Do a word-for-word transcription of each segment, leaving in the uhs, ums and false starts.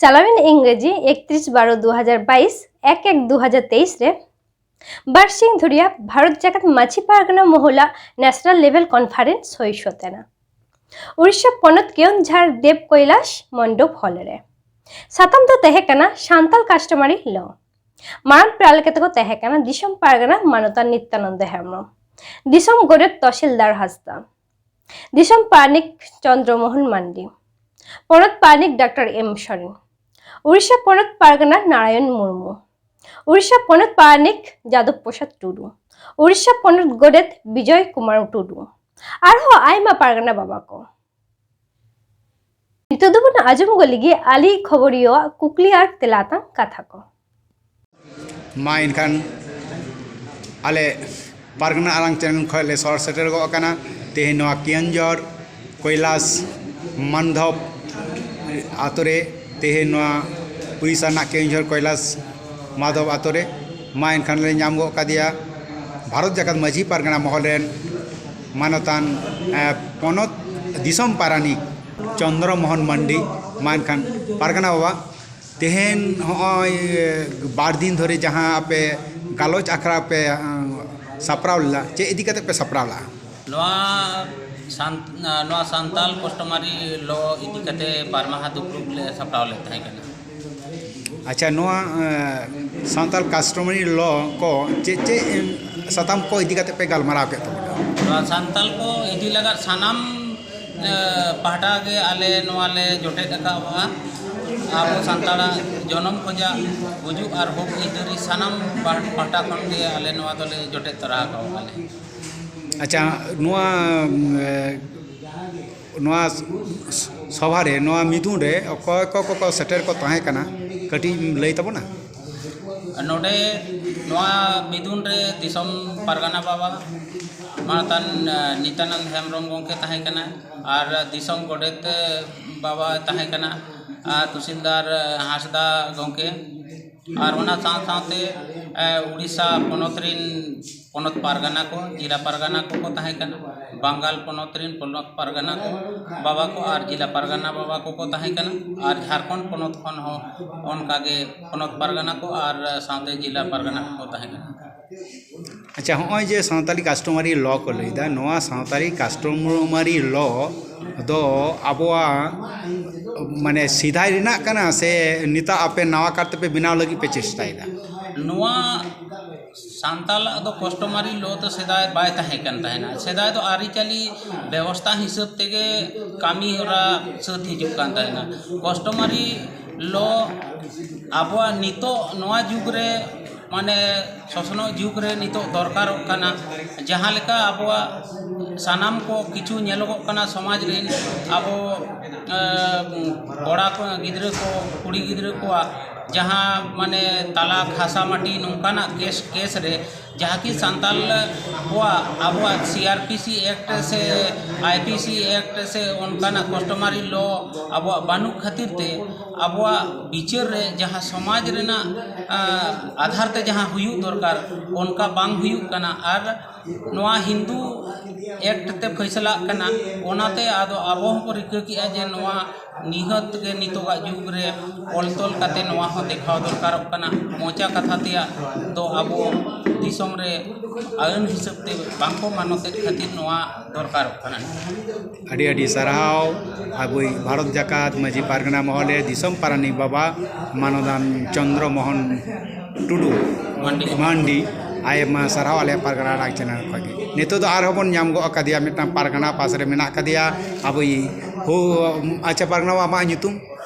ᱪᱟᱞᱟᱣᱮᱱ ᱤᱝᱨᱮᱡᱤ ᱮᱠᱛᱨᱤᱥ ᱵᱟᱨᱚ ᱫᱩ ᱦᱟᱡᱟᱨ ᱵᱟᱭᱤᱥ, ᱮᱠ ᱮᱠ ᱫᱩ ᱦᱟᱡᱟᱨ ᱛᱮᱭᱤᱥ ᱨᱮ ᱵᱟᱨᱥᱤᱧ ᱫᱷᱩᱨᱤᱭᱟ ᱵᱷᱟᱨᱚᱛ ᱡᱟᱠᱟᱛ ᱢᱟᱹᱡᱷᱤ ᱯᱟᱨᱜᱟᱱᱟ ᱢᱚᱦᱚᱞᱟᱜ ᱱᱮᱥᱱᱟᱞ ᱞᱮᱵᱷᱮᱞ ᱠᱚᱱᱯᱷᱟᱨᱮᱱᱥ ᱦᱩᱭ ᱥᱟᱹᱛ ᱮᱱᱟ ᱩᱲᱤᱥᱥᱟ ᱯᱚᱱᱚᱛ ᱠᱮᱣᱚᱱᱡᱷᱟᱲ ᱫᱮᱵ ᱠᱚᱭᱞᱟᱥ ᱢᱚᱱᱰᱚᱯ ᱦᱚᱞ ᱨᱮ᱾ ᱥᱟᱛᱟᱢ ᱫᱚ ᱛᱟᱦᱮᱸ ᱠᱟᱱᱟ ᱥᱟᱱᱛᱟᱞ ᱠᱟᱥᱴᱚᱢᱟᱨᱤ ᱞᱚ᱾ ᱢᱟᱨᱟᱝ ᱯᱮᱲᱟ ᱞᱮᱠᱟᱛᱮ ᱠᱚ ᱛᱟᱦᱮᱸ ᱠᱟᱱᱟ ᱫᱤᱥᱚᱢ ᱯᱟᱨᱜᱟᱱᱟ ᱢᱟᱱᱚᱛᱟᱱ ᱱᱤᱛᱭᱟᱱᱚᱱᱫᱚ ᱦᱮᱢᱵᱨᱚᱢ, ᱫᱤᱥᱚᱢ ᱜᱚᱰᱮᱛ ᱛᱚᱥᱤᱞᱫᱟᱨ ᱦᱟᱸᱥᱫᱟ, ᱫᱤᱥᱚᱢ ᱯᱟᱨᱟᱱᱤᱠ ᱪᱚᱱᱫᱨᱚ ᱢᱳᱦᱚᱱ ᱢᱟᱱᱰᱤ, ᱯᱚᱱᱚᱛ ᱯᱟᱨᱟᱱᱤᱠ ᱰᱟᱠᱛᱟᱨ ᱮᱢ ᱥᱚᱨᱮᱱ, ᱩᱲᱤᱥᱥᱟ ᱯᱚᱱᱚᱛ ᱯᱟᱨᱜᱟᱱᱟ ᱱᱟᱨᱟᱭᱚᱱ ᱢᱩᱨᱢᱩ, ᱩᱲᱤᱥᱥᱟ ᱯᱚᱱᱚᱛ ᱯᱟᱨᱟᱱᱤᱠ ᱡᱟᱫᱚᱵ ᱯᱨᱚᱥᱟᱫᱽ ᱴᱩᱰᱩ, ᱩᱲᱤᱥᱥᱟ ᱯᱚᱱᱚᱛ ᱜᱚᱰᱮᱛ ᱵᱤᱡᱚᱭ ᱠᱩᱢᱟᱨ ᱴᱩᱰᱩ, ᱟᱨᱦᱚᱸ ᱟᱭᱢᱟ ᱯᱟᱨᱜᱟᱱᱟ ᱵᱟᱵᱟ ᱠᱚ᱾ ᱱᱤᱛᱚᱜ ᱫᱚᱵᱚᱱ ᱟᱸᱡᱚᱢ ᱜᱚᱫ ᱞᱮᱜᱮ ᱟᱞᱮ ᱠᱷᱚᱵᱚᱨᱤᱭᱟᱹᱣᱟᱜ ᱠᱩᱠᱞᱤ ᱟᱨ ᱛᱮᱞᱟ ᱛᱟᱝ ᱠᱟᱛᱷᱟ ᱠᱚ᱾ ᱢᱟ ᱮᱱᱠᱷᱟᱱ ᱟᱞᱮ ᱯᱟᱨᱜᱟᱱᱟ ᱟᱲᱟᱝ ᱪᱮᱱᱮᱞ ᱠᱷᱚᱱ ᱞᱮ ᱥᱚᱦᱚᱨ ᱥᱮᱴᱮᱨ ᱜᱚᱫ ᱟᱠᱟᱱᱟ᱾ ᱛᱮᱦᱮᱧ ᱱᱚᱣᱟ ᱠᱮᱣᱚᱱᱡᱷᱚᱲ ᱠᱚᱭᱞᱟᱥ ᱢᱟᱱᱫᱷᱚᱵ ᱟᱛᱳ ᱨᱮ, ᱛᱮᱦᱮᱧ ᱱᱚᱣᱟ ᱩᱲᱤᱥᱥᱟ ᱨᱮᱱᱟᱜ ᱠᱮᱣᱚᱱᱡᱷᱚᱲ ᱠᱚᱭᱞᱟᱥ ᱢᱟᱫᱷᱚᱵ ᱟᱛᱳ ᱨᱮ᱾ ᱢᱟ ᱮᱱᱠᱷᱟᱱ ᱞᱮ ᱧᱟᱢ ᱜᱚᱫ ᱠᱟᱫᱮᱭᱟ ᱵᱷᱟᱨᱚᱛ ᱡᱟᱠᱟᱛ ᱢᱟᱹᱡᱷᱤ ᱯᱟᱨᱜᱟᱱᱟ ᱢᱚᱦᱚᱞ ᱨᱮᱱ ᱢᱟᱱᱚᱛᱟᱱ, ᱮ, ᱯᱚᱱᱚᱛ ᱫᱤᱥᱚᱢ ᱯᱟᱨᱟᱱᱤᱠ ᱪᱚᱱᱫᱨᱚ ᱢᱳᱦᱚᱱ ᱢᱟᱱᱰᱤ᱾ ᱢᱟ ᱮᱱᱠᱷᱟᱱ ᱯᱟᱨᱜᱟᱱᱟ ᱵᱟᱵᱟ, ᱛᱮᱦᱮᱧ ᱦᱚᱸᱜᱼᱚᱭ ᱵᱟᱨ ᱫᱤᱱ ᱫᱷᱚᱨᱮ ᱡᱟᱦᱟᱸ ᱟᱯᱮ ᱜᱟᱞᱚᱪ ᱟᱠᱷᱲᱟ ᱯᱮ, ᱟᱸ, ᱥᱟᱯᱲᱟᱣ ᱞᱮᱫᱟ, ᱪᱮᱫ ᱤᱫᱤ ᱠᱟᱛᱮ ᱯᱮ ᱥᱟᱯᱲᱟᱣ ᱞᱮᱫᱟ? ᱱᱚᱣᱟ ᱥᱟᱱ-, ᱱᱚᱣᱟ ᱥᱟᱱᱛᱟᱞ ᱠᱚᱥᱴᱚᱢᱟᱨᱤ ᱞᱚ ᱤᱫᱤ ᱠᱟᱛᱮ ᱵᱟᱨ ᱢᱟᱦᱟ ᱫᱩᱯᱲᱩᱵ ᱞᱮ ᱥᱟᱯᱲᱟᱣ ᱞᱮᱫ ᱛᱟᱦᱮᱸ ᱠᱟᱱᱟ᱾ ᱟᱪᱪᱷᱟ, ᱱᱚᱣᱟ, ᱮᱸ, ᱥᱟᱱᱛᱟᱞ ᱠᱟᱥᱴᱚᱢᱟᱨᱤ ᱞᱚ ᱠᱚ ᱪᱮᱫ ᱪᱮᱫ, ᱮᱸ, ᱥᱟᱛᱟᱢ ᱠᱚ ᱤᱫᱤ ᱠᱟᱛᱮ ᱯᱮ ᱜᱟᱞᱢᱟᱨᱟᱣ ᱠᱮᱫ ᱛᱟᱵᱚᱱᱟ? ᱱᱚᱣᱟ ᱥᱟᱱᱛᱟᱞ ᱠᱚ ᱤᱫᱤ ᱞᱟᱜᱟᱫ ᱥᱟᱱᱟᱢ ᱮ, ᱯᱟᱦᱴᱟ ᱜᱮ ᱟᱞᱮ ᱱᱚᱣᱟ ᱞᱮ ᱡᱚᱴᱮᱫ ᱟᱠᱟᱫᱼᱟ᱾ ᱟᱵᱚ ᱥᱟᱱᱛᱟᱲᱟᱜ ᱡᱚᱱᱚᱢ ᱠᱷᱚᱱᱟᱜ ᱜᱩᱡᱩᱜ ᱟᱨ ᱦᱚᱠ ᱟᱹᱭᱫᱟᱹᱨᱤ ᱥᱟᱱᱟᱢ ᱯᱟᱦ-, ᱯᱟᱦᱴᱟ ᱠᱷᱚᱱ ᱜᱮ ᱟᱞᱮ ᱱᱚᱣᱟ ᱫᱚᱞᱮ ᱡᱚᱴᱮᱫ ᱛᱚᱨᱟ ᱟᱠᱟᱫᱼᱟ ᱞᱮ᱾ ᱟᱪᱪᱷᱟ, ᱱᱚᱣᱟ, ᱮ, ᱱᱚᱣᱟ ᱥᱚᱵᱷᱟ ᱨᱮ, ᱱᱚᱣᱟ ᱢᱤᱫᱩᱱ ᱨᱮ ᱚᱠᱚᱭ ᱠᱚ, ᱠᱚ, ᱠᱚ ᱥᱮᱴᱮᱨ ᱠᱚ ᱛᱟᱦᱮᱸ ᱠᱟᱱᱟ, ᱠᱟᱹᱴᱤᱡ ᱮᱢ ᱞᱟᱹᱭ ᱛᱟᱵᱚᱱᱟ? ᱱᱚᱰᱮ ᱱᱚᱣᱟ ᱢᱤᱫᱩᱱ ᱨᱮ ᱫᱤᱥᱚᱢ ᱯᱟᱨᱜᱟᱱᱟ ᱵᱟᱵᱟ ᱢᱟᱱᱚᱛᱟᱱ, ᱮ, ᱱᱤᱛᱭᱟᱱᱚᱱᱫ ᱦᱮᱢᱵᱨᱚᱢ ᱜᱚᱢᱠᱮ ᱛᱟᱦᱮᱸ ᱠᱟᱱᱟ, ᱟᱨ ᱫᱤᱥᱚᱢ ᱜᱚᱰᱮᱛ, ᱮ, ᱵᱟᱵᱟ ᱛᱟᱦᱮᱸ ᱠᱟᱱᱟ, ᱟᱨ ᱛᱩᱥᱤᱞᱫᱟᱨ, ᱮ, ᱦᱟᱸᱥᱫᱟ ᱜᱚᱢᱠᱮ, ᱟᱨ ᱚᱱᱟ ᱥᱟᱶ ᱥᱟᱶᱛᱮ, ᱮ, ᱩᱲᱤᱥᱥᱟ ᱯᱚᱱᱚᱛ ᱨᱤᱱ ᱯᱚᱱᱚᱛ ᱯᱟᱨᱜᱟᱱᱟ ᱠᱚ, ᱡᱮᱞᱟ ᱯᱟᱨᱜᱟᱱᱟ ᱠᱚᱠᱚ ᱛᱟᱦᱮᱸ ᱠᱟᱱᱟ᱾ ᱵᱟᱝᱜᱟᱞ ᱯᱚᱱᱚᱛ ᱨᱮᱱ ᱯᱚᱱᱚᱛ ᱯᱟᱨᱜᱟᱱᱟ ᱠᱚ ᱵᱟᱵᱟ ᱠᱚ ᱟᱨ ᱡᱮᱞᱟ ᱯᱟᱨᱜᱟᱱᱟ ᱵᱟᱵᱟ ᱠᱚᱠᱚ ᱛᱟᱦᱮᱸ ᱠᱟᱱᱟ᱾ ᱟᱨ ᱡᱷᱟᱲᱠᱷᱚᱸᱰ ᱯᱚᱱᱚᱛ ᱠᱷᱚᱱ ᱦᱚᱸ ᱚᱱᱠᱟᱜᱮ ᱯᱚᱱᱚᱛ ᱯᱟᱨᱜᱟᱱᱟ ᱠᱚ ᱟᱨ ᱥᱟᱶᱛᱮ ᱡᱮᱞᱟ ᱯᱟᱨᱜᱟᱱᱟ ᱠᱚᱠᱚ ᱛᱟᱦᱮᱸ ᱠᱟᱱᱟ᱾ ᱟᱪᱪᱷᱟ, ᱦᱚᱸᱜᱼᱚᱭ ᱡᱮ ᱥᱟᱱᱛᱟᱲᱤ customary law ᱠᱚ ᱞᱟᱹᱭᱫᱟ, ᱱᱚᱣᱟ ᱥᱟᱱᱛᱟᱲᱤ customary law ᱫᱚ ᱟᱵᱚᱣᱟᱜ ᱢᱟᱱᱮ ᱥᱮᱫᱟᱭ ᱨᱮᱱᱟᱜ ᱠᱟᱱᱟ ᱥᱮ ᱱᱤᱛᱚᱜ ᱟᱯᱮ ᱱᱟᱣᱟ ᱠᱟᱨ ᱛᱮᱯᱮ ᱵᱮᱱᱟᱣ ᱞᱟᱹᱜᱤᱫ ᱯᱮ ᱪᱮᱥᱴᱟᱭᱮᱫᱟ? ᱱᱚᱣᱟ ᱥᱟᱱᱛᱟᱞᱟᱜ ᱫᱚ customary law ᱫᱚ ᱥᱮᱫᱟᱭ ᱵᱟᱭ ᱛᱟᱦᱮᱸ ᱠᱟᱱ ᱛᱟᱦᱮᱱᱟ᱾ ᱥᱮᱫᱟᱭ ᱫᱚ ᱟᱹᱨᱤᱪᱟᱹᱞᱤ ᱵᱮᱵᱚᱥᱛᱷᱟ ᱦᱤᱥᱟᱹᱵ ᱛᱮᱜᱮ ᱠᱟᱹᱢᱤ ᱦᱚᱨᱟ ᱥᱟᱹᱛ ᱦᱤᱡᱩᱜ ᱠᱟᱱ ᱛᱟᱦᱮᱱᱟ᱾ Customary law ᱟᱵᱚᱣᱟᱜ ᱱᱤᱛᱚᱜ ᱱᱚᱣᱟ ᱡᱩᱜᱽ ᱨᱮ, ᱢᱟᱱᱮ ᱥᱚᱥᱱᱚᱜ ᱡᱩᱜᱽ ᱨᱮ ᱱᱤᱛᱚᱜ ᱫᱚᱨᱠᱟᱨᱚᱜ ᱠᱟᱱᱟ᱾ ᱡᱟᱦᱟᱸ ᱞᱮᱠᱟ ᱟᱵᱚᱣᱟᱜ ᱥᱟᱱᱟᱢ ᱠᱚ ᱠᱤᱪᱷᱩ ᱧᱮᱞᱚᱜᱚᱜ ᱠᱟᱱᱟ ᱥᱚᱢᱟᱡᱽ ᱨᱮᱱ ᱟᱵᱚ, ᱮ, ᱠᱚᱲᱟ ᱠᱚ, ᱜᱤᱫᱽᱨᱟᱹ ᱠᱚ, ᱠᱩᱲᱤ ᱜᱤᱫᱽᱨᱟᱹ ᱠᱚᱣᱟᱜ ᱡᱟᱦᱟᱸ ᱢᱟᱱᱮ ᱛᱟᱞᱟᱠ, ᱦᱟᱥᱟ ᱢᱟᱹᱴᱤ ᱱᱚᱝᱠᱟᱱᱟᱜ ᱠᱮᱥ, ᱠᱮᱥ ᱨᱮ ᱡᱟᱦᱟᱸ ᱠᱤ ᱥᱟᱱᱛᱟᱞ ᱠᱚᱣᱟᱜ ᱟᱵᱚᱣᱟᱜ CrPC Act ᱥᱮ IPC Act ᱥᱮ ᱚᱱᱠᱟᱱᱟᱜ customary law ᱟᱵᱚᱣᱟᱜ ᱵᱟᱹᱱᱩᱜ ᱠᱷᱟᱹᱛᱤᱨ ᱛᱮ ᱟᱵᱚᱣᱟᱜ ᱵᱤᱪᱟᱹᱨ ᱨᱮ ᱡᱟᱦᱟᱸ ᱥᱚᱢᱟᱡᱽ ᱨᱮᱱᱟᱜ, ᱟ, ᱟᱫᱷᱟᱨ ᱛᱮ ᱡᱟᱦᱟᱸ ᱦᱩᱭᱩᱜ ᱫᱚᱨᱠᱟᱨ ᱚᱱᱠᱟ ᱵᱟᱝ ᱦᱩᱭᱩᱜ ᱠᱟᱱᱟ᱾ ᱟᱨ ᱱᱚᱣᱟ ᱦᱤᱱᱫᱩ Act ᱛᱮ ᱯᱷᱟᱹᱭᱥᱟᱞᱟᱜ ᱠᱟᱱᱟ, ᱚᱱᱟᱛᱮ ᱟᱫᱚ ᱟᱵᱚ ᱦᱚᱸᱵᱚ ᱨᱤᱠᱟᱹ ᱠᱮᱜᱼᱟ ᱡᱮ ᱱᱚᱣᱟ ᱱᱤᱦᱟᱹᱛ ᱜᱮ ᱱᱤᱛᱚᱜᱟᱜ ᱡᱩᱜᱽ ᱨᱮ ᱚᱞ ᱛᱚᱞ ᱠᱟᱛᱮ ᱱᱚᱣᱟ ᱦᱚᱸ ᱫᱮᱠᱷᱟᱣ ᱫᱚᱨᱠᱟᱨᱚᱜ ᱠᱟᱱᱟ᱾ ᱢᱚᱪᱟ ᱠᱟᱛᱷᱟ ᱛᱮᱭᱟᱜ ᱫᱚ ᱟᱵᱚ ᱫᱤᱥᱚᱢ ᱨᱮ ᱟᱹᱱ ᱦᱤᱥᱟᱹᱵ ᱛᱮ ᱵᱟᱝᱠᱚ ᱢᱟᱱᱚᱛᱮᱫ ᱠᱷᱟᱹᱛᱤᱨ ᱱᱚᱣᱟ ᱫᱚᱨᱠᱟᱨᱚᱜ ᱠᱟᱱᱟ᱾ ᱟᱹᱰᱤ ᱟᱹᱰᱤ ᱥᱟᱨᱦᱟᱣ ᱟᱵᱚᱭᱤᱡ ᱵᱷᱟᱨᱚᱛ ᱡᱟᱠᱟᱛ ᱢᱟᱹᱡᱷᱤ ᱯᱟᱨᱜᱟᱱᱟ ᱢᱚᱦᱚᱞᱮ ᱫᱤᱥᱚᱢ ᱯᱟᱨᱟᱱᱤᱠ ᱵᱟᱵᱟ ᱢᱟᱱᱚᱫᱟᱱ ᱪᱚᱱᱫᱨᱚ ᱢᱳᱦᱚᱱ ᱴᱩᱰᱩ ᱢᱟᱱᱰᱤ᱾ ᱢᱟᱱᱰᱤ, ᱟᱭᱢᱟ ᱥᱟᱨᱦᱟᱣ ᱟᱞᱮᱭᱟᱜ ᱯᱟᱨᱜᱟᱱᱟ ᱟᱲᱟᱝ ᱪᱮᱱᱮᱞ ᱠᱷᱚᱱ ᱜᱮ᱾ ᱱᱤᱛᱚᱜ ᱫᱚ ᱟᱨᱦᱚᱸ ᱵᱚᱱ ᱧᱟᱢ ᱜᱚᱫ ᱟᱠᱟᱫᱮᱭᱟ, ᱢᱤᱫᱴᱟᱝ ᱯᱟᱨᱜᱟᱱᱟ ᱯᱟᱥ ᱨᱮ ᱢᱮᱱᱟᱜ ᱟᱠᱟᱫᱮᱭᱟ ᱟᱵᱚᱭᱤᱡ ᱦᱳ᱾ ᱟᱪᱪᱷᱟ ᱯᱟᱨᱜᱟᱱᱟ ᱵᱟᱵᱟ, ᱟᱢᱟᱜ ᱧᱩᱛᱩᱢ?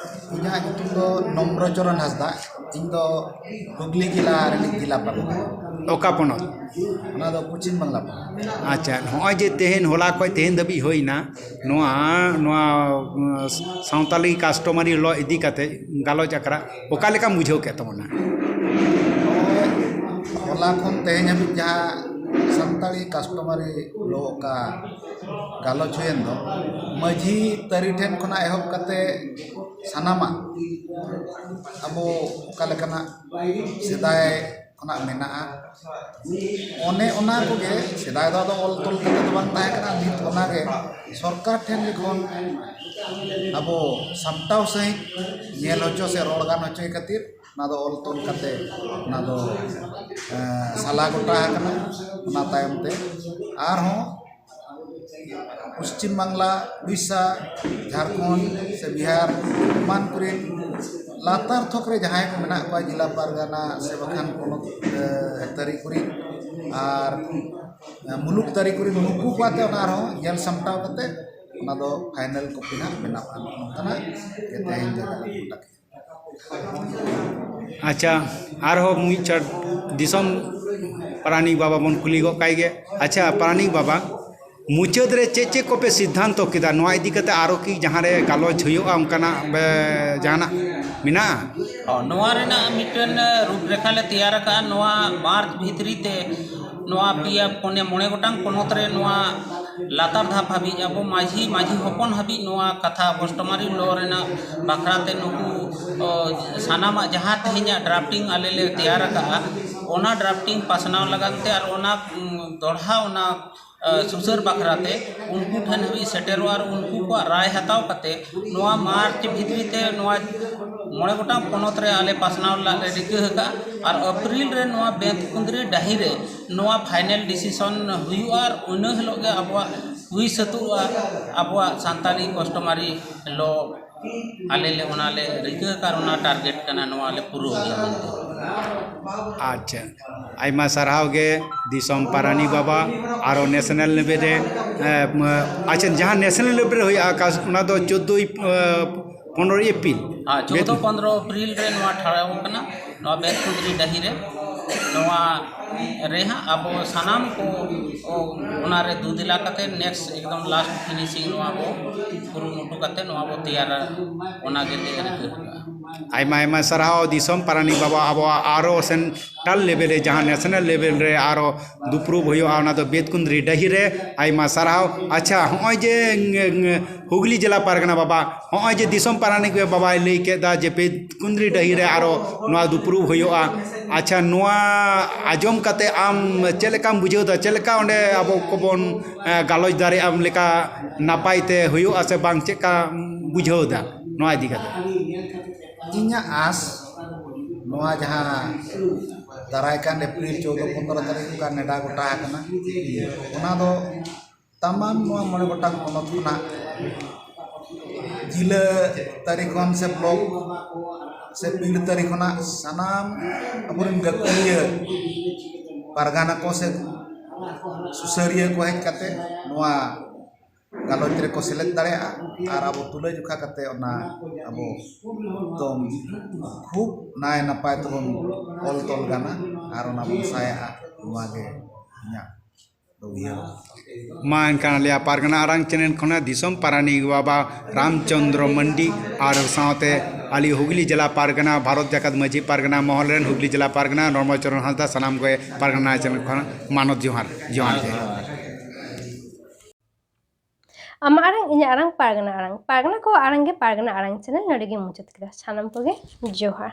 ᱤᱧᱟᱹᱜ ᱧᱩᱛᱩᱢ ᱫᱚ ᱱᱚᱢᱵᱨᱚ ᱪᱚᱨᱚᱱ ᱦᱟᱸᱥᱫᱟ᱾ ᱤᱧ ᱫᱚ ᱦᱩᱜᱽᱞᱤ ᱡᱮᱞᱟ ᱨᱤᱱᱤᱡ ᱡᱮᱞᱟ ᱯᱟᱨᱜᱟᱱᱟ᱾ ᱚᱠᱟ ᱯᱚᱱᱚᱛ? ᱚᱱᱟ ᱫᱚ ᱯᱚᱪᱷᱤᱢ ᱵᱟᱝᱞᱟ ᱯᱚᱱᱚᱛ᱾ ᱟᱪᱪᱷᱟ, ᱱᱚᱜᱼᱚᱭ ᱡᱮ ᱛᱮᱦᱮᱧ, ᱦᱚᱞᱟ ᱠᱷᱚᱱ ᱛᱮᱦᱮᱧ ᱫᱷᱟᱹᱵᱤᱡ ᱦᱩᱭᱱᱟ, ᱱᱚᱣᱟ, ᱱᱚᱣᱟ ᱩᱸ, ᱥᱟᱶᱛᱟᱞᱤ customary law ᱤᱫᱤ ᱠᱟᱛᱮ ᱜᱟᱞᱚᱪ ᱟᱠᱷᱲᱟ ᱚᱠᱟ ᱞᱮᱠᱟᱢ ᱵᱩᱡᱷᱟᱹᱣ ᱠᱮᱫ ᱛᱟᱵᱚᱱᱟ? ᱦᱚᱞᱟ ᱠᱷᱚᱱ ᱛᱮᱦᱮᱧ ᱦᱟᱹᱵᱤᱡ ᱡᱟᱦᱟᱸ ᱥᱟᱱᱛᱟᱲᱤ customary law ᱚᱠᱟ ᱜᱟᱞᱚᱪ ᱦᱩᱭᱮᱱ ᱫᱚ, ᱢᱟᱹᱡᱷᱤ ᱛᱟᱹᱨᱤ ᱴᱷᱮᱱ ᱠᱷᱚᱱᱟᱜ ᱮᱦᱚᱵ ᱠᱟᱛᱮ ᱥᱟᱱᱟᱢᱟᱜ ᱟᱵᱚ ᱚᱠᱟ ᱞᱮᱠᱟᱱᱟᱜ ᱥᱮᱫᱟᱭ ᱠᱷᱚᱱᱟᱜ ᱢᱮᱱᱟᱜᱼᱟ᱾ ᱚᱱᱮ ᱚᱱᱟ ᱠᱚᱜᱮ ᱥᱮᱫᱟᱭ ᱫᱚ ᱟᱫᱚ ᱚᱞ ᱛᱚᱞ ᱠᱟᱛᱮ ᱫᱚ ᱵᱟᱝ ᱛᱟᱦᱮᱸ ᱠᱟᱱᱟ᱾ ᱱᱤᱛ ᱚᱱᱟᱜᱮ ᱥᱚᱨᱠᱟᱨ ᱴᱷᱮᱱ ᱡᱚᱠᱷᱚᱱ ᱟᱵᱚ ᱥᱟᱢᱴᱟᱣ ᱥᱟᱺᱦᱤᱡ ᱧᱮᱞ ᱦᱚᱪᱚ ᱥᱮ ᱨᱚᱲ ᱜᱟᱱ ᱦᱚᱪᱚᱭ ᱠᱷᱟᱹᱛᱤᱨ ᱚᱱᱟ ᱫᱚ ᱚᱞ ᱛᱚᱞ ᱠᱟᱛᱮ ᱚᱱᱟ ᱫᱚ, ᱮᱸ, ᱥᱟᱞᱟ ᱜᱚᱴᱟ ᱟᱠᱟᱱᱟ᱾ ᱚᱱᱟ ᱛᱟᱭᱚᱢ ᱛᱮ ᱟᱨᱦᱚᱸ ᱯᱚᱥᱪᱤᱢ ᱵᱟᱝᱞᱟ, ᱩᱲᱤᱥᱥᱟ, ᱡᱷᱟᱲᱠᱷᱚᱸᱰ ᱥᱮ ᱵᱤᱦᱟᱨ ᱮᱢᱟᱱ ᱠᱚᱨᱮᱱ ᱞᱟᱛᱟᱨ ᱛᱷᱚᱠ ᱨᱮ ᱡᱟᱦᱟᱸᱭ ᱠᱚ ᱢᱮᱱᱟᱜ ᱠᱚᱣᱟ, ᱡᱮᱞᱟ ᱯᱟᱨᱜᱟᱱᱟ ᱥᱮ ᱵᱟᱠᱷᱟᱱ ᱯᱚᱱᱚᱛ, ᱮ, ᱛᱟᱹᱨᱤ ᱠᱚᱨᱮ ᱟᱨ, ᱮ, ᱢᱩᱞᱩᱠ ᱛᱟᱹᱨᱤ ᱠᱚᱨᱮ, ᱱᱩᱠᱩ ᱠᱚ ᱟᱛᱮ ᱚᱱᱟ ᱟᱨᱦᱚᱸ ᱧᱮᱞ ᱥᱟᱢᱴᱟᱣ ᱠᱟᱛᱮ ᱚᱱᱟ ᱫᱚ ᱯᱷᱟᱭᱱᱮᱞ ᱠᱚᱯᱤ ᱱᱟᱦᱟᱜ ᱵᱮᱱᱟᱣᱟ᱾ ᱱᱚᱝᱠᱟᱱᱟᱜ ᱜᱮ ᱛᱮᱦᱮᱧ ᱫᱚ ᱟᱞᱮ ᱠᱚ ᱢᱮᱛᱟ ᱠᱚᱣᱟ᱾ ᱟᱪᱪᱷᱟ, ᱟᱨᱦᱚᱸ ᱢᱤᱫ ᱪᱷᱚᱴ ᱫᱤᱥᱚᱢ ᱯᱟᱨᱟᱱᱤᱠ ᱵᱟᱵᱟ ᱵᱚᱱ ᱠᱩᱞᱤ ᱜᱚᱫ ᱠᱟᱭ ᱜᱮ᱾ ᱟᱪᱪᱷᱟ, ᱯᱟᱨᱟᱱᱤᱠ ᱵᱟᱵᱟ, ᱢᱩᱪᱟᱹᱫ ᱨᱮ ᱪᱮᱫ ᱪᱮᱫ ᱠᱚᱯᱮ ᱥᱤᱫᱽᱫᱷᱟᱱᱛᱚ ᱠᱮᱫᱟ? ᱱᱚᱣᱟ ᱤᱫᱤ ᱠᱟᱛᱮ ᱟᱨᱚ ᱠᱤ ᱡᱟᱦᱟᱸ ᱨᱮ ᱜᱟᱞᱚᱪ ᱦᱩᱭᱩᱜᱼᱟ, ᱚᱱᱠᱟᱱᱟᱜ ᱵᱮ-, ᱡᱟᱦᱟᱱᱟᱜ ᱢᱮᱱᱟᱜᱼᱟ? ᱚ, ᱱᱚᱣᱟ ᱨᱮᱱᱟᱜ ᱢᱤᱫᱴᱮᱱ, ᱮ, ᱨᱩᱯᱨᱮᱠᱷᱟ ᱞᱮ ᱛᱮᱭᱟᱨ ᱟᱠᱟᱫᱼᱟ᱾ ᱱᱚᱣᱟ ᱢᱟᱨᱪ ᱵᱷᱤᱛᱨᱤ ᱛᱮ ᱱᱚᱣᱟ ᱯᱮᱭᱟ, ᱯᱩᱱᱭᱟ, ᱢᱚᱬᱮ ᱜᱚᱴᱟᱝ ᱯᱚᱱᱚᱛ ᱨᱮ ᱱᱚᱣᱟ ᱞᱟᱛᱟᱨ ᱫᱷᱟᱯ ᱦᱟᱹᱵᱤᱡ ᱟᱵᱚ ᱢᱟᱹᱡᱷᱤ, ᱢᱟᱹᱡᱷᱤ ᱦᱚᱯᱚᱱ ᱦᱟᱹᱵᱤᱡ ᱱᱚᱣᱟ ᱠᱟᱛᱷᱟ customary law ᱨᱮᱱᱟᱜ ᱵᱟᱠᱷᱨᱟ ᱛᱮ ᱱᱩᱠᱩ, ᱚ, ᱥᱟᱱᱟᱢᱟᱜ ᱡᱟᱦᱟᱸ ᱛᱮᱦᱮᱧᱟᱜ drafting ᱟᱞᱮ ᱞᱮ ᱛᱮᱭᱟᱨ ᱟᱠᱟᱫᱼᱟ, ᱚᱱᱟ drafting ᱯᱟᱥᱱᱟᱣ ᱞᱟᱹᱜᱤᱫ ᱛᱮ ᱟᱨ ᱚᱱᱟ, ᱩᱢ, ᱫᱚᱲᱦᱟ ᱚᱱᱟ ᱮ, ᱥᱩᱥᱟᱹᱨ ᱵᱟᱠᱷᱨᱟ ᱛᱮ ᱩᱱᱠᱩ ᱴᱷᱮᱱ ᱦᱟᱹᱵᱤᱡ ᱥᱮᱴᱮᱨᱚᱜᱼᱟ ᱟᱨ ᱩᱱᱠᱩ ᱠᱚᱣᱟᱜ ᱨᱟᱭ ᱦᱟᱛᱟᱣ ᱠᱟᱛᱮ ᱱᱚᱣᱟ ᱢᱟᱨᱪ ᱵᱷᱤᱛᱨᱤ ᱛᱮ ᱱᱚᱣᱟ ᱢᱚᱬᱮ ᱜᱚᱴᱟᱝ ᱯᱚᱱᱚᱛ ᱨᱮ ᱟᱞᱮ ᱯᱟᱥᱱᱟᱣ ᱨᱮᱱᱟᱜ ᱞᱮ ᱨᱤᱠᱟᱹ ᱟᱠᱟᱫᱼᱟ᱾ ᱟᱨ ᱮᱯᱨᱤᱞ ᱨᱮ ᱱᱚᱣᱟ ᱵᱮᱸᱛᱠᱩᱸᱫᱽᱨᱤ ᱰᱟᱹᱦᱤ ᱨᱮ ᱱᱚᱣᱟ final decision ᱦᱩᱭᱩᱜᱼᱟ ᱟᱨ ᱤᱱᱟᱹ ᱦᱤᱞᱳᱜ ᱜᱮ ᱟᱵᱚᱣᱟᱜ ᱦᱩᱭ ᱥᱟᱹᱛᱩᱜᱼᱟ ᱟᱵᱚᱣᱟᱜ ᱥᱟᱱᱛᱟᱲᱤ customary law ᱟᱞᱮ ᱞᱮ ᱚᱱᱟ ᱞᱮ ᱨᱤᱠᱟᱹ ᱟᱠᱟᱫ, ᱚᱱᱟ target ᱠᱟᱱᱟ, ᱱᱚᱣᱟ ᱞᱮ ᱯᱩᱨᱟᱹᱣ ᱜᱮᱭᱟ ᱢᱮᱱᱛᱮ᱾ ᱟᱪᱪᱷᱟ, ᱟᱭᱢᱟ ᱥᱟᱨᱦᱟᱣ ᱜᱮ ᱫᱤᱥᱚᱢ ᱯᱟᱨᱟᱱᱤᱠ ᱵᱟᱵᱟ᱾ ᱟᱨᱚ national level ᱨᱮ, ᱮ, ᱢ-, ᱟᱪᱪᱷᱟ, ᱡᱟᱦᱟᱸ national level ᱨᱮ ᱦᱩᱭᱩᱜᱼᱟ, ᱚᱠᱟ, ᱚᱱᱟ ᱫᱚ ᱪᱳᱫᱽᱫᱳᱭ, ᱮ, ᱯᱚᱱᱨᱚᱭ ᱮᱯᱨᱤᱞ᱾ ᱦᱮᱸ, ᱪᱳᱫᱽᱫᱳ ᱯᱚᱱᱨᱚ ᱮᱯᱨᱤᱞ ᱨᱮ ᱱᱚᱣᱟ ᱴᱷᱟᱲᱟᱣ ᱠᱟᱱᱟ, ᱱᱚᱣᱟ ᱵᱮᱸᱛᱠᱩᱸᱫᱽᱨᱤ ᱰᱟᱹᱦᱤ ᱨᱮ᱾ ᱱᱚᱣᱟ ᱨᱮ ᱦᱟᱸᱜ ᱟᱵᱚ ᱥᱟᱱᱟᱢ ᱠᱚ, ᱚ, ᱚᱱᱟ ᱨᱮ ᱫᱩ ᱫᱮᱞᱟ ᱠᱟᱛᱮ next ᱮᱠᱫᱚᱢ last finishing ᱱᱚᱣᱟ ᱵᱚ ᱠᱩᱨᱩᱢᱩᱴᱩ ᱠᱟᱛᱮ ᱱᱚᱣᱟ ᱵᱚ ᱛᱮᱭᱟᱨᱟ, ᱚᱱᱟ ᱜᱮ ᱞᱟᱹᱭ ᱨᱤᱠᱟᱹ ᱠᱟᱜᱼᱟ᱾ ᱟᱭᱢᱟ ᱟᱭᱢᱟ ᱥᱟᱨᱦᱟᱣ ᱫᱤᱥᱚᱢ ᱯᱟᱨᱟᱱᱤᱠ ᱵᱟᱵᱟ, ᱟᱵᱚᱣᱟᱜ ᱟᱨᱚ central level ᱨᱮ, ᱡᱟᱦᱟᱸ national level ᱨᱮ ᱟᱨᱚ ᱫᱩᱯᱨᱩᱵ ᱦᱩᱭᱩᱜᱼᱟ, ᱚᱱᱟ ᱫᱚ ᱵᱮᱛᱠᱩᱸᱫᱽᱨᱤ ᱰᱟᱹᱦᱤ ᱨᱮ᱾ ᱟᱭᱢᱟ ᱥᱟᱨᱦᱟᱣ᱾ ᱟᱪᱪᱷᱟ, ᱦᱚᱸᱜᱼᱚᱭ ᱡᱮ ᱦᱩᱜᱽᱞᱤ ᱡᱮᱞᱟ ᱯᱟᱨᱜᱟᱱᱟ ᱵᱟᱵᱟ, ᱦᱚᱸᱜᱼᱚᱭ ᱡᱮ ᱫᱤᱥᱚᱢ ᱯᱟᱨᱟᱱᱤᱠ ᱵᱟᱵᱟᱭ ᱞᱟᱹᱭ ᱠᱮᱫᱟ ᱡᱮ ᱵᱮᱛᱠᱩᱸᱫᱽᱨᱤ ᱰᱟᱹᱦᱤ ᱨᱮ ᱟᱨᱚ ᱱᱚᱣᱟ ᱫᱩᱯᱨᱩᱵ ᱦᱩᱭᱩᱜᱼᱟ, ᱟᱪᱪᱷᱟ, ᱱᱚᱣᱟ ᱟᱸᱡᱚᱢ ᱠᱟᱛᱮ ᱟᱢ ᱪᱮᱫ ᱞᱮᱠᱟᱢ ᱵᱩᱡᱷᱟᱹᱣ ᱮᱫᱟ? ᱪᱮᱫ ᱞᱮᱠᱟ ᱚᱸᱰᱮ ᱟᱵᱚ ᱠᱚᱵᱚᱱ ᱜᱟᱞᱚᱪ ᱫᱟᱲᱮᱭᱟᱜᱼᱟ ᱞᱮᱠᱟ ᱱᱟᱯᱟᱭ ᱛᱮ ᱦᱩᱭᱩᱜᱼᱟ ᱥᱮ ᱵᱟᱝ, ᱪᱮᱫ ᱞᱮᱠᱟ ᱵᱩᱡᱷᱟᱹᱣ ᱮᱫᱟ ᱱᱚᱣᱟ ᱤᱫᱤ ᱠᱟᱛᱮ? ᱤᱧᱟᱹᱜ ᱟᱸᱥ, ᱱᱚᱣᱟ ᱡᱟᱦᱟᱸ ᱫᱟᱨᱟᱭ ᱠᱟᱱ ᱮᱯᱨᱤᱞ ᱪᱳᱫᱽᱫᱚ ᱯᱚᱱᱫᱽᱨᱚ ᱛᱟᱹᱨᱤᱠᱷ ᱚᱱᱠᱟ ᱱᱮᱰᱟ ᱜᱚᱴᱟ ᱟᱠᱟᱱᱟ, ᱚᱱᱟ ᱫᱚ ᱛᱟᱢᱟᱢ ᱱᱚᱣᱟ ᱢᱚᱬᱮ ᱜᱚᱴᱟᱝ ᱯᱚᱱᱚᱛ ᱠᱷᱚᱱᱟᱜ ᱡᱤᱞᱟᱹ ᱛᱟᱹᱨᱤ ᱠᱷᱚᱱ ᱥᱮ ᱵᱞᱚᱠ ᱥᱮ ᱯᱤᱲ ᱛᱟᱹᱨᱤ ᱠᱷᱚᱱᱟᱜ ᱥᱟᱱᱟᱢ ᱟᱵᱚᱨᱮᱱ ᱜᱟᱹᱠᱷᱩᱲᱤᱭᱟᱹ ᱯᱟᱨᱜᱟᱱᱟ ᱠᱚ ᱥᱮ ᱥᱩᱥᱟᱹᱨᱤᱭᱟᱹ ᱠᱚ ᱦᱮᱡ ᱠᱟᱛᱮ ᱱᱚᱣᱟ ᱜᱟᱞᱚᱪ ᱨᱮᱠᱚ ᱥᱮᱞᱮᱫ ᱫᱟᱲᱮᱭᱟᱜᱼᱟ ᱟᱨ ᱟᱵᱚ ᱛᱩᱞᱟᱹᱡᱚᱠᱷᱟ ᱠᱟᱛᱮ ᱚᱱᱟ ᱟᱵᱚ ᱮᱠᱫᱚᱢ ᱠᱷᱩᱵ ᱱᱟᱭ ᱱᱟᱯᱟᱭ ᱛᱮᱵᱚᱱ ᱚᱞ ᱛᱚᱞ ᱜᱟᱱᱟ ᱟᱨ ᱚᱱᱟ ᱵᱚᱱ ᱥᱟᱭᱟᱜᱼᱟ᱾ ᱱᱚᱣᱟ ᱜᱮ ᱤᱧᱟᱹᱜ ᱫᱚ ᱩᱭᱦᱟᱹᱨ᱾ ᱢᱟ ᱮᱱᱠᱷᱟᱱ ᱟᱞᱮᱭᱟᱜ ᱯᱟᱨᱜᱟᱱᱟ ᱟᱲᱟᱝ ᱪᱮᱱᱮᱞ ᱠᱷᱚᱱᱟᱜ ᱫᱤᱥᱚᱢ ᱯᱟᱨᱟᱱᱤᱠ ᱵᱟᱵᱟ ᱨᱟᱢᱪᱚᱸᱫᱽᱨᱚ ᱢᱟᱱᱰᱤ ᱟᱨ ᱥᱟᱶᱛᱮ ᱟᱞᱮ ᱦᱩᱜᱽᱞᱤ ᱡᱮᱞᱟ ᱯᱟᱨᱜᱟᱱᱟ, ᱵᱷᱟᱨᱚᱛ ᱡᱟᱠᱟᱛ ᱢᱟᱹᱡᱷᱤ ᱯᱟᱨᱜᱟᱱᱟ ᱢᱚᱦᱚᱞ ᱨᱮᱱ ᱦᱩᱜᱽᱞᱤ ᱡᱮᱞᱟ ᱯᱟᱨᱜᱟᱱᱟ ᱱᱚᱨᱢᱚᱞ ᱪᱚᱨᱚᱱ ᱦᱟᱸᱥᱫᱟ, ᱥᱟᱱᱟᱢ ᱠᱚ ᱯᱟᱨᱜᱟᱱᱟ ᱪᱮᱱᱮᱞ ᱠᱷᱚᱱᱟᱜ ᱢᱟᱱᱚᱛ ᱡᱚᱦᱟᱨ, ᱡᱚᱦᱟᱨ ᱜᱮ᱾ ᱟᱢᱟᱜ ᱟᱲᱟᱝ, ᱤᱧᱟᱹᱜ ᱟᱲᱟᱝ, ᱯᱟᱨᱜᱟᱱᱟ ᱟᱲᱟᱝ᱾ ᱯᱟᱨᱜᱟᱱᱟ ᱠᱚᱣᱟᱜ ᱟᱲᱟᱝ ᱜᱮ ᱯᱟᱨᱜᱟᱱᱟ ᱟᱲᱟᱝ ᱪᱮᱱᱮᱞ ᱱᱚᱰᱮ ᱜᱮ ᱢᱩᱪᱟᱹᱫ ᱠᱮᱫᱟ᱾ ᱥᱟᱱᱟᱢ ᱠᱚᱜᱮ ᱡᱚᱦᱟᱨ᱾